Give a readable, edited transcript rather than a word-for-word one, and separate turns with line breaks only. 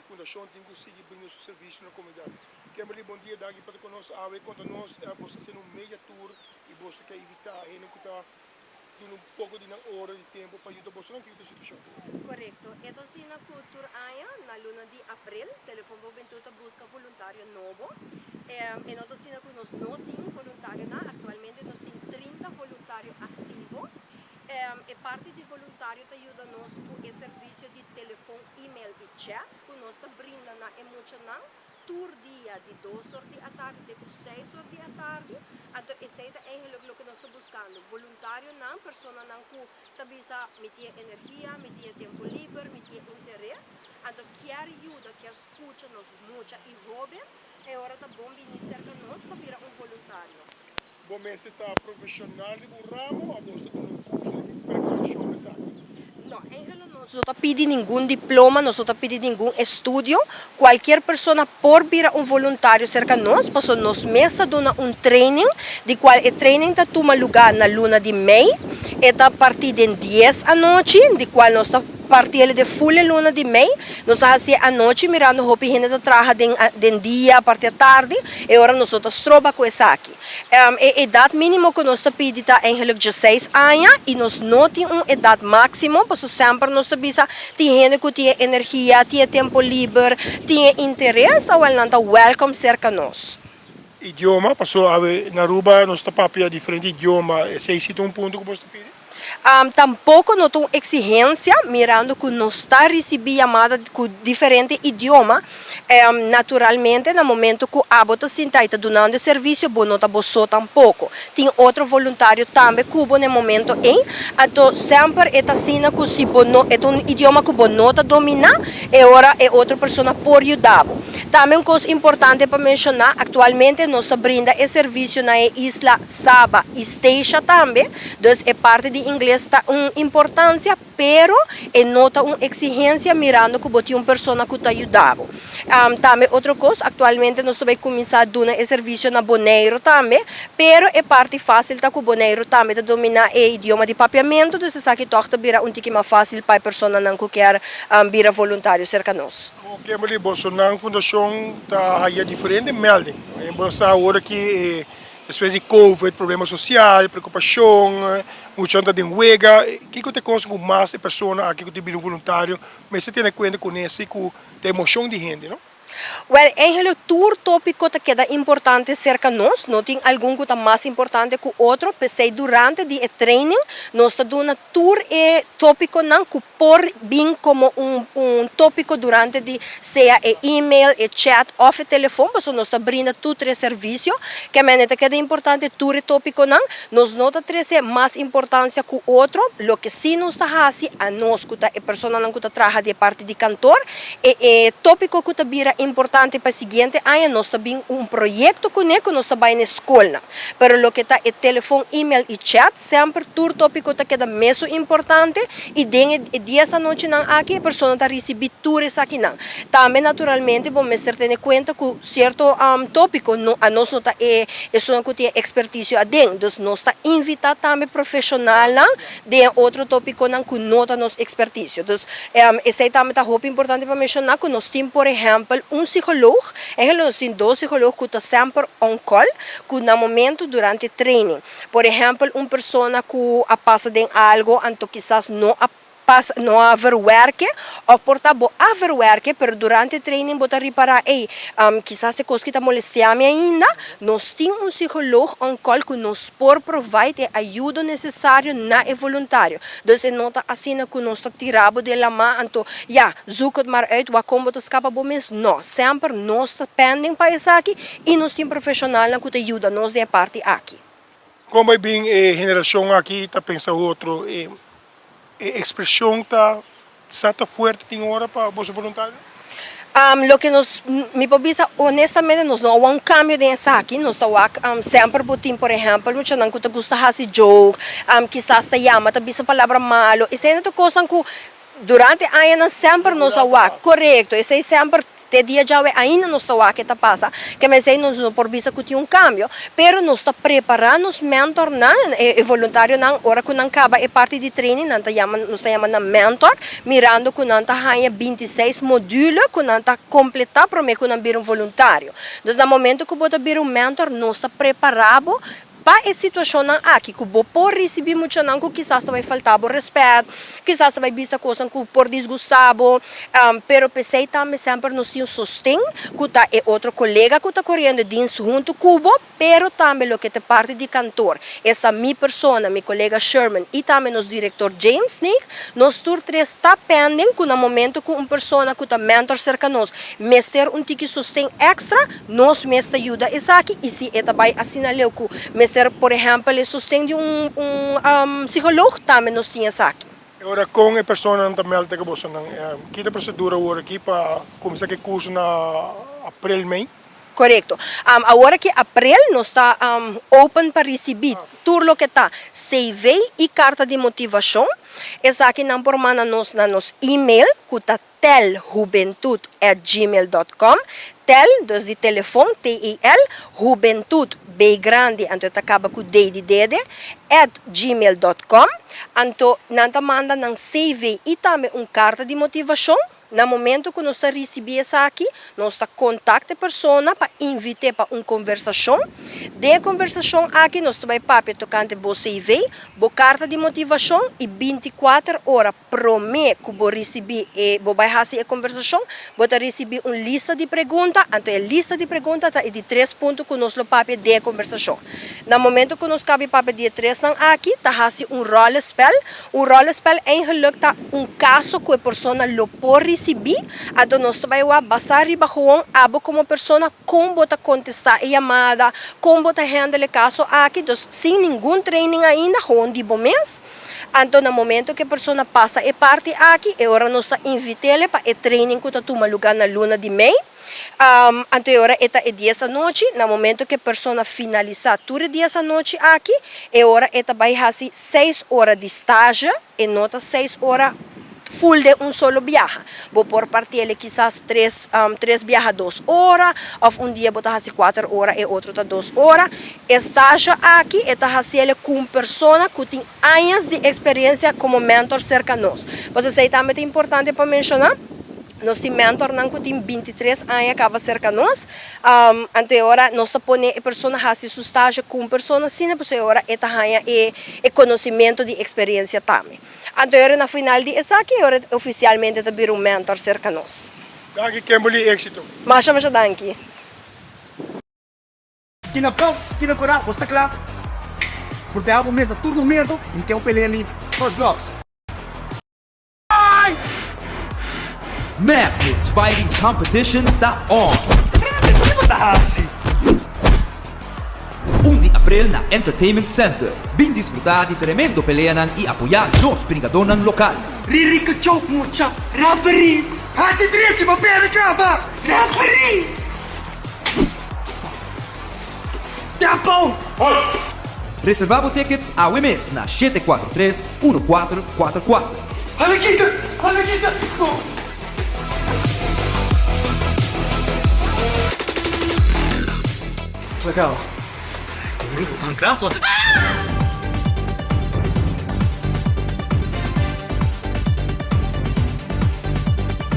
fundashon tin ku sigui brinda su servisio na komunidat. Kimberly, bon dia, danki pa ta ku nos awe. Konta nos, boso ta hasiendo un media tour i boso ta ke invitá hende ku ta duna un poko di nan ora di tempu pa yuda boso nan kiko ta e situashon.
Korekto. E ta asina ku tur aña na luna di aprel Telefon pa Hubentud ta buska voluntario nobo. E no ta asina ku nos no tin voluntarionan. Aktualmente nos tin 30 voluntario aktivo. E parti di voluntario ta yuda nos ku e servisio di telefon, email i chat ku nos ta brinda na e muchanan tur dia di 2 or di atardi te ku 6 or di atardi. Anto esei ta eigenlijk loke nos ta buskando, voluntarionan, personanan ku ta bisa mi tin e energia, mi tin e tempu liber, mi tin e interes, anto kier yuda, kier skucha nos mucha i hoben, e ora ta bon bini serka nos pa bira un voluntario.
Bo mester ta profesional riba un ramo of bo ta duna un curso di preparacion pa esaki?
No, eigenlijk nos no ta pidi ningun diploma, nos no ta pidi ningun estudio. Cualkier persona por bira un voluntario cerca nos, pasobra nos mes ta duna un training, di cual e training ta tuma lugar na luna di mei. E ta parti den 10 anochi, di cual nos ta parti el de full e luna di mei. Nos ta haci e anochi mirando hopi hende ta traha den dia, parti atardi, e ora nos no ta stroba cu esaki. E edat mínimo ku nos ta pidi ta eigenlijk 16 aña i nos no tin un edat máksimo, pasobra semper nos ta bisa tin hende ku tin e energia, tin e tempu liber, tin e interes, awel nan ta wèlkòm serka nos.
Idioma, pasobra awe na Aruba nos ta papia diferente idioma, esei si ta un punto ku boso ta pidi?
Tampoko no ta un eksigensia, mirando ku nos ta risibí yamada ku diferente idioma. Naturalmente na momento ku abo ta sinta i ta dunando e servisio, bo no ta bo so tampoko. Tin otro voluntario tambe ku bo na e momento ei. Anto semper e ta asina ku si bo no, e ta un idioma ku bo no ta dominá, e ora e otro persona por yuda bo. Tambe un kos importante pa menshoná, aktualmente nos ta brinda e servisio na e isla Saba i Statia tambe. Dus e parti di ingles ta un importancia, pero e no ta un exigencia mirando cu bo tin un persona cu ta yuda bo. Tambe otro cos, actualmente nos ta bay cuminsa duna e servicio na Boneiro tambe, pero e parti facil ta cu Boneiro tambe ta domina e idioma di Papiamento, dus esaki toch ta bira un tiki mas facil pa e personanan cu kier bira voluntario cerca nos.
Kimberly, bosonan fundacion ta haya diferente melding. Bo sa awor aki e Despues di covid, problema social, preocupacion, muchanan ta den wega. Kico ta e cosa cu mas e persona aki cu ta bira un voluntario mester tene cuenta cu nesi cu ta emocion di hende, no?
Wel, eigenlijk tur topico ta keda importante cerca nos. No tin algun cu ta mas importante cu otro. P'esey durante di e training nos ta duna tur e topiconan cu por bin como un topico durante di sea e email, e chat of e telefon, pasobra nos ta brinda tur tres servicio. Ke mende ta keda importante tur e topiconan. Nos no ta trece mas importancia cu otro. Loke si nos ta haci, anos cu ta e personanan cu ta traha di e parti di kantoor, e e topico cu ta bira importante pa e siguiente aña, nos ta bin un proyecto cune cu nos ta bay na e scolnan. Pero loke ta e telefon, email y chat, semper tur topico ta keda mesun importante y den e 10 anochinan aki e persona ta ricibi tur esakinan. Tambe naturalmente bo mester tene cuenta cu cierto topico no anos no ta e esunnan cu tin e experticio aden. Dus nos ta invita tambe profesionalnan den e otro topiconan cu no ta nos experticio. Dus esey tambe ta hopi importante pa menciona cu nos tin por ehempel un psicoloog, eigenlijk nos tin dos psicoloog cu ta semper on call cu na momento durante training. Por ehempel un persona cu a pasa den algo anto kisas no a pasa, no a verwerke of por ta bo a verwerke pero durante training bo ta ripara ey kisas e cos ki ta molestia mi ainda. Nos tin un psicoloog on call cu nos por provide e ayudo necesario na e voluntario. Dus e no ta asina cu nos ta tira bo den lama anto ya, zoek het maar uit wak con bo ta scapa bo mes. No, semper nos ta pending pa esaki y nos tin profesionalnan cu ta yuda nos den e parti aki.
Con bay bin e generacion aki ta pensa otro? E expresion ta sa ta fuerte tin ora pa boso voluntario?
Loke nos, mi por bisa honestamente nos no a wak un cambio den esaki, nos ta wak semper bo tin por ehempel muchanan cu ta gusta haci joke, kisas ta yama ta bisa palabra malo, esei no ta cosnan cu durante añanan semper nos a wak, corecto, esei semper. Te dia djawe ainda nos ta wak ke ta pasa. Ke mester nos no por bisa ku tin un kambio, pero nos ta prepará nos mentornan, e voluntarionan, ora ku nan kaba e parti di training nan ta yama, nos ta yama nan mentor, mirando ku nan ta haña 26 module ku nan ta kompletá promé ku nan bira un voluntario. Dus na momento ku bo ta bira un mentor nos ta prepará bo Pa e situashonnan aki ku bo por risibí muchanan ku kisas ta bai faltá bo rèspèt, kisas ta bai bisa kosnan ku por disgustá bo, pero p'esei tambe semper nos tin un sosten ku ta e otro kolega ku ta koriendo dins huntu ku bo, pero tambe loke ta parti di kantor, esta mi persona, mi kolega Sherman i tambe nos direktor James Sneek, nos tur tres ta pending ku na momento ku un persona ku ta mentor serka nos mester un tiki sosten èkstra, Nos mes ta yuda esaki y si e ta bay asina leu cu mester por ehempel e sosten di un un psicoloog tambe nos tin esaki.
E ora con e personanan ta melta cu bosonan? Ki ta procedura awor aki pa cuminsa cu e curso na april, mei?
Corecto. Awor aki april nos ta open pa ricibi tur loke ta CV y carta di motivacion. Esaki nan por manda nos na nos email cu ta telhubentud@gmail.com, tel, dus di telefon, T-E-L, hubentud, B grandi, anto e ta kaba ku D di dede, at gmail dot com. Anto nan ta manda nan CV i tambe un karta di motivashon. Na momento ku nos ta risibí esaki, nos ta kontakt e persona pa invit'é pa un konversashon. Den e konversashon aki nos ta bai papia tokante bo CV, bo karta di motivashon i 24 ora Promé ku bo risibí e bo bai hasi e kombersashon, bo ta risibí un lista di pregunta, anto e lista di pregunta ta e di tres punto ku nos lo papia den e kombersashon. Na momento ku nos kabi papia di e tresnan aki, ta hasi un ròlespèl. Un ròlespèl eigenlik ta un kaso ku e persona lo por risibí, anto nos ta bai wak basá riba gewoon abo komo persona kon bo ta kontestá e yamada, kon bo ta hèndel e kaso aki, dus sin ningun training ainda, gewoon di bo mes. Anto na momento ku e persona pasa e parti aki, e ora nos ta invit'ele pa e training ku ta tuma lugá na luna di mei. Anto e ora e ta e dies anochi. Na momento ku e persona finalisá tur e dies anochi aki, e ora e ta bai hasi seis ora di stage, e no ta seis ora full den un solo biaha. Bo por parti'el kisas tres tres biaha dos ora, òf un dia bo ta hasi kuater ora e otro ta dos ora. E stage aki e ta hasiel ku un persona ku tin añas di eksperensia komo mentor serka nos. Pasobra esei tambe ta importante pa menshoná, nos tin mentornan ku tin 23 aña kaba serka nos. Anto e ora nos ta pone e persona hasi su stage ku un persona asina, pasobra e ora e ta haña e e konosementu di eksperensia tambe. Anto e ora na final di esaki e ora ofisialmente ta bira un mentor serka nos.
Danki Kimberly, éksito.
Masha masha danki.
Skina blou, skina kora, bo sta kla? Proteha bo mes na tur momento i mete un pelea limpi. First Gloves.
Madness Fighting Competition ta on!
Ki bo ta hasi?
Un di aprel na Entertainment Center. Bin disfruta di tremendo peleanan i apoya nos bringadónan lokal.
Riri kachó mucha, referee! Hasi drechi pa perde kaba, referee! Tempo!
Reserva bo tickets awe mes na 743 1444.
Hala kita! Hala kita! Go! Legal.